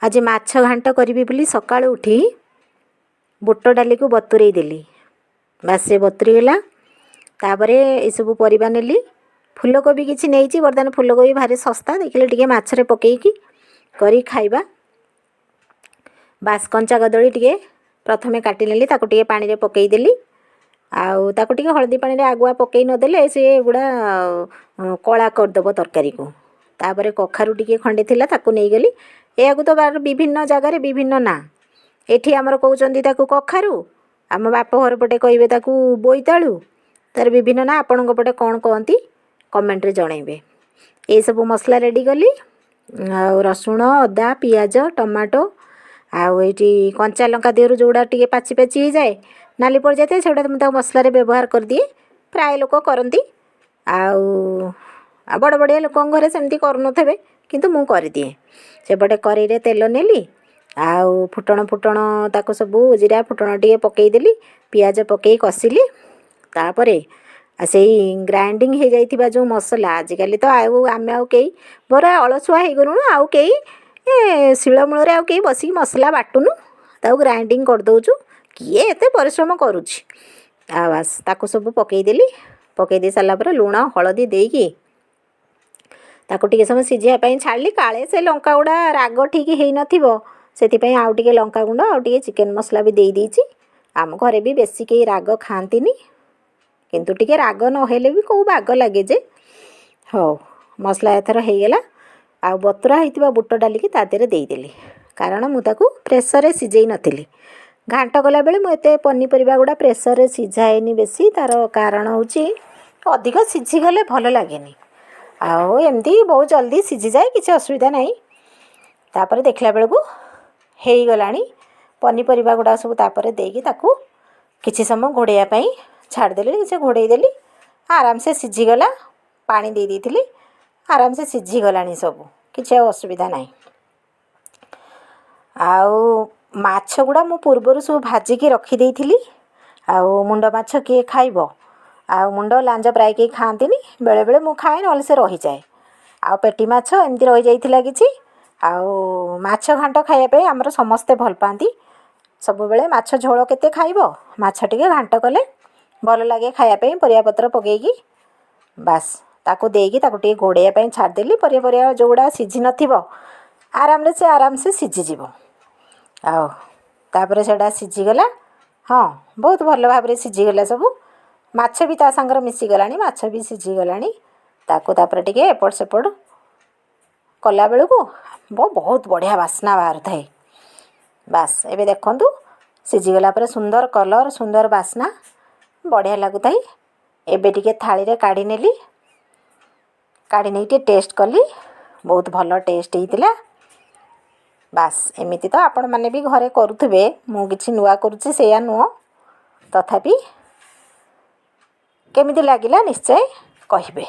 ଆଜି ମାଛ ଘାଣ୍ଟ କରିବି ବୋଲି ସକାଳୁ ଉଠି ବୁଟ ଡାଲିକୁ ବତୁରେଇ ଦେଲି। ବାସ୍, ସେ ବତୁରିଗଲା। ତାପରେ ଏସବୁ ପରିବା ନେଲି। ଫୁଲକୋବି କିଛି ନେଇଛି। ବର୍ତ୍ତମାନ ଫୁଲକୋବି ଭାରି ଶସ୍ତା, ଦେଖିଲେ ଟିକେ ମାଛରେ ପକେଇକି କରି ଖାଇବା। ବାସ୍, କଞ୍ଚା କଦଳୀ ଟିକେ ପ୍ରଥମେ କାଟିନେଲି, ତାକୁ ଟିକେ ପାଣିରେ ପକେଇଦେଲି। ଆଉ ତାକୁ ଟିକେ ହଳଦୀ ପାଣିରେ ଆଗୁଆ ପକେଇ ନଦେଲେ ସେ ଗୁଡ଼ା କଳା କରିଦେବ ତରକାରୀକୁ। ତାପରେ କଖାରୁ ଟିକେ ଖଣ୍ଡେ ଥିଲା, ତାକୁ ନେଇଗଲି। ଏହାକୁ ତ ବିଭିନ୍ନ ଜାଗାରେ ବିଭିନ୍ନ ନାଁ। ଏଠି ଆମର କହୁଛନ୍ତି ତାକୁ କଖାରୁ, ଆମ ବାପ ଘର ପଟେ କହିବେ ତାକୁ ବୋଇତାଳୁ। ତା'ର ବିଭିନ୍ନ ନାଁ। ଆପଣଙ୍କ ପଟେ କ'ଣ କହନ୍ତି, କମେଣ୍ଟରେ ଜଣେଇବେ। ଏସବୁ ମସଲା ରେଡ଼ି କଲି, ଆଉ ରସୁଣ, ଅଦା, ପିଆଜ, ଟମାଟୋ। ଆଉ ଏଇଠି କଞ୍ଚା ଲଙ୍କା ଦେହରୁ ଯେଉଁଗୁଡ଼ା ଟିକେ ପାଚି ପାଚି ହେଇଯାଏ, ନାଲି ପଡ଼ିଯାଇଥାଏ, ସେଗୁଡ଼ା ମୁଁ ତାକୁ ମସଲାରେ ବ୍ୟବହାର କରିଦିଏ। ପ୍ରାୟ ଲୋକ କରନ୍ତି। ଆଉ ବଡ଼ ବଡ଼ିଆ ଲୋକଙ୍କ ଘରେ ସେମିତି କରୁନଥିବେ, କିନ୍ତୁ ମୁଁ କରିଦିଏ। ସେପଟେ କରେଇରେ ତେଲ ନେଲି ଆଉ ଫୁଟଣ ଫୁଟଣ ତାକୁ ସବୁ ଜିରା ଫୁଟଣ ଟିକେ ପକେଇଦେଲି, ପିଆଜ ପକେଇ କଷିଲି। ତାପରେ ସେଇ ଗ୍ରାଇଣ୍ଡିଙ୍ଗ ହେଇଯାଇଥିବା ଯେଉଁ ମସଲା, ଆଜିକାଲି ତ ଆଉ ଆମେ ଆଉ କେହି ପୁରା ଅଳସୁଆ ହେଇଗଲୁଣୁ। ଆଉ କେହି ଏ ଶିଳମୂଳରେ ଆଉ କେହି ବସିକି ମସଲା ବାଟୁନୁ, ତାକୁ ଗ୍ରାଇଣ୍ଡିଙ୍ଗ କରିଦେଉଛୁ। କିଏ ଏତେ ପରିଶ୍ରମ କରୁଛି? ଆଉ ବାସ୍, ତାକୁ ସବୁ ପକେଇଦେଲି। ପକେଇ ଦେଇ ସାରିଲା ପରେ ଲୁଣ ହଳଦୀ ଦେଇକି ତାକୁ ଟିକେ ସମୟ ସିଝିବା ପାଇଁ ଛାଡ଼ିଲି। କାଳେ ସେ ଲଙ୍କା ଗୁଡ଼ା ରାଗ ଠିକ୍ ହେଇନଥିବ, ସେଥିପାଇଁ ଆଉ ଟିକେ ଲଙ୍କାଗୁଣ୍ଡ ଆଉ ଟିକେ ଚିକେନ୍ ମସଲା ବି ଦେଇଦେଇଛି। ଆମ ଘରେ ବି ବେଶୀ କେହି ରାଗ ଖାଆନ୍ତିନି, କିନ୍ତୁ ଟିକେ ରାଗ ନହେଲେ ବି କେଉଁ ବାଗ ଲାଗେ ଯେ। ହଉ, ମସଲା ଏଥର ହେଇଗଲା। ଆଉ ବତୁରା ହେଇଥିବା ବୁଟ ଡାଲିକି ତା ଦେହରେ ଦେଇଦେଲି, କାରଣ ମୁଁ ତାକୁ ପ୍ରେସରରେ ସିଝେଇ ନଥିଲି। ଘାଣ୍ଟ କଲାବେଳେ ମୁଁ ଏତେ ପନିପରିବା ଗୁଡ଼ା ପ୍ରେସରରେ ସିଝାଏନି ବେଶୀ। ତା'ର କାରଣ ହେଉଛି ଅଧିକ ସିଝିଗଲେ ଭଲ ଲାଗେନି। ଆଉ ଏମିତି ବହୁତ ଜଲ୍ଦି ସିଝିଯାଏ, କିଛି ଅସୁବିଧା ନାହିଁ। ତାପରେ ଦେଖିଲା ବେଳକୁ ହେଇଗଲାଣି। ପନିପରିବା ଗୁଡ଼ା ସବୁ ତାପରେ ଦେଇକି ତାକୁ କିଛି ସମୟ ଘୋଡ଼େଇବା ପାଇଁ ଛାଡ଼ିଦେଲି। ସେ ଘୋଡ଼େଇ ଦେଲି, ଆରାମସେ ସିଝିଗଲା। ପାଣି ଦେଇ ଦେଇଥିଲି, ଆରାମସେ ସିଝିଗଲାଣି ସବୁ, କିଛି ଆଉ ଅସୁବିଧା ନାହିଁ। ଆଉ ମାଛ ଗୁଡ଼ା ମୁଁ ପୂର୍ବରୁ ସବୁ ଭାଜିକି ରଖିଦେଇଥିଲି। ଆଉ ମୁଣ୍ଡ ମାଛ କିଏ ଖାଇବ? ଆଉ ମୁଣ୍ଡ ଲାଞ୍ଜ ପ୍ରାୟ କେହି ଖାଆନ୍ତିନି। ବେଳେବେଳେ ମୁଁ ଖାଏ, ନହେଲେ ସେ ରହିଯାଏ। ଆଉ ପେଟି ମାଛ ଏମିତି ରହିଯାଇଥିଲା କିଛି। ଆଉ ମାଛ ଘାଣ୍ଟ ଖାଇବା ପାଇଁ ଆମର ସମସ୍ତେ ଭଲ ପାଆନ୍ତି। ସବୁବେଳେ ମାଛ ଝୋଳ କେତେ ଖାଇବ? ମାଛ ଟିକେ ଘାଣ୍ଟ କଲେ ଭଲ ଲାଗେ ଖାଇବା ପାଇଁ, ପରିବାପତ୍ର ପକେଇକି। ବାସ୍, ତାକୁ ଦେଇକି ତାକୁ ଟିକେ ଘୋଡ଼େଇବା ପାଇଁ ଛାଡ଼ିଦେଲି। ପରିବା ଯେଉଁଗୁଡ଼ା ସିଝି ନଥିବ, ଆରାମରେ ସେ ଆରାମସେ ସିଝିଯିବ। ଆଉ ତାପରେ ସେଇଟା ସିଝିଗଲା। ହଁ, ବହୁତ ଭଲ ଭାବରେ ସିଝିଗଲା ସବୁ। ମାଛ ବି ତା ସାଙ୍ଗରେ ମିଶିଗଲାଣି, ମାଛ ବି ସିଝିଗଲାଣି। ତାକୁ ତାପରେ ଟିକେ ଏପଟ ସେପଟ କଲାବେଳକୁ ବହୁତ ବଢ଼ିଆ ବାସ୍ନା ବାହାରୁଥାଏ। ବାସ୍, ଏବେ ଦେଖନ୍ତୁ, ସିଝିଗଲା ପରେ ସୁନ୍ଦର କଲର୍, ସୁନ୍ଦର ବାସ୍ନା, ବଢ଼ିଆ ଲାଗୁଥାଏ। ଏବେ ଟିକେ ଥାଳିରେ କାଢ଼ି ନେଲି। କାଢ଼ି ନେଇକି ଟିକେ ଟେଷ୍ଟ କଲି, ବହୁତ ଭଲ ଟେଷ୍ଟ ହେଇଥିଲା। ବାସ୍, ଏମିତି ତ ଆପଣମାନେ ବି ଘରେ କରୁଥିବେ, ମୁଁ କିଛି ନୂଆ କରୁଛି ସେଇଆ ନୁହଁ। ତଥାପି କେମିତି ଲାଗିଲା ନିଶ୍ଚୟ କହିବେ।